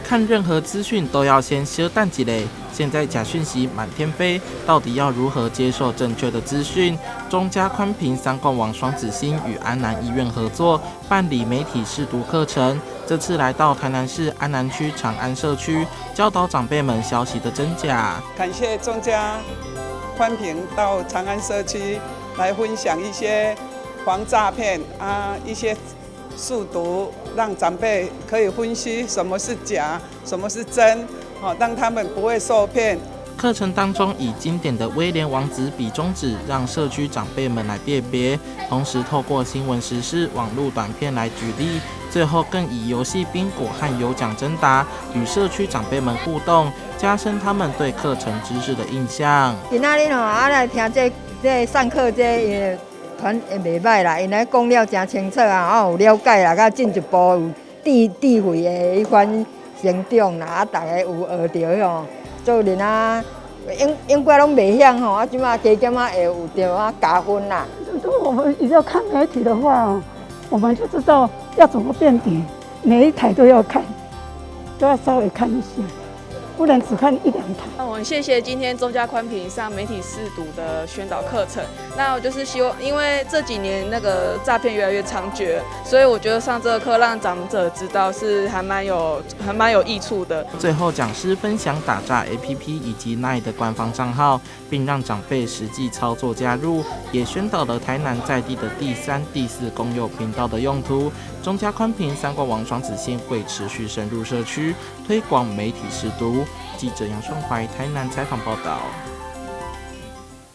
看任何資訊都要先相等一下。現在假訊息滿天飛，到底要如何接受正確的資訊？中嘉寬頻三冠王雙子星與安南醫院合作辦理媒體識讀課程，這次來到台南市安南區長安社區，教導長輩們消息的真假。感謝中嘉寬頻到長安社區來分享一些防詐騙啊，一些識讀，讓長輩可以分析什麼是假，什麼是真，好，讓他們不會受騙。課程當中以經典的威廉王子比中指，讓社區長輩們來辨別，同時透過新聞時事、網路短片來舉例，最後更以遊戲賓果和有獎徵答與社區長輩們互動，加深他們對課程知識的印象。今仔日吼啊來聽這這上課這團會袂䆀啦，𪜶來講了誠清楚啊，我有了解啦，佮進一步有智智慧的彼款成長啦，啊，逐家有學著吼，做人啊，永永過攏袂曉吼，啊，這馬加減仔會有著啊加分啦。如果我們一定要看媒體的話，我們就知道要怎麼辨別，每一台都要看，都要稍微看一下。不能只看一兩台。那我們謝謝今天中嘉寬頻上媒體識讀的宣導課程。那我就是希望，因為這幾年那個詐騙越來越猖獗，所以我覺得上這個課讓長者知道是還蠻有益處的。最後，講師分享打詐 APP 以及 LINE 的官方賬號，並讓長輩實際操作加入，也宣導了台南在地的第三、第四公有頻道的用途。中嘉寬頻三冠王雙子星會持續深入社區推廣媒體識讀。記者楊雙懷台南採訪報道。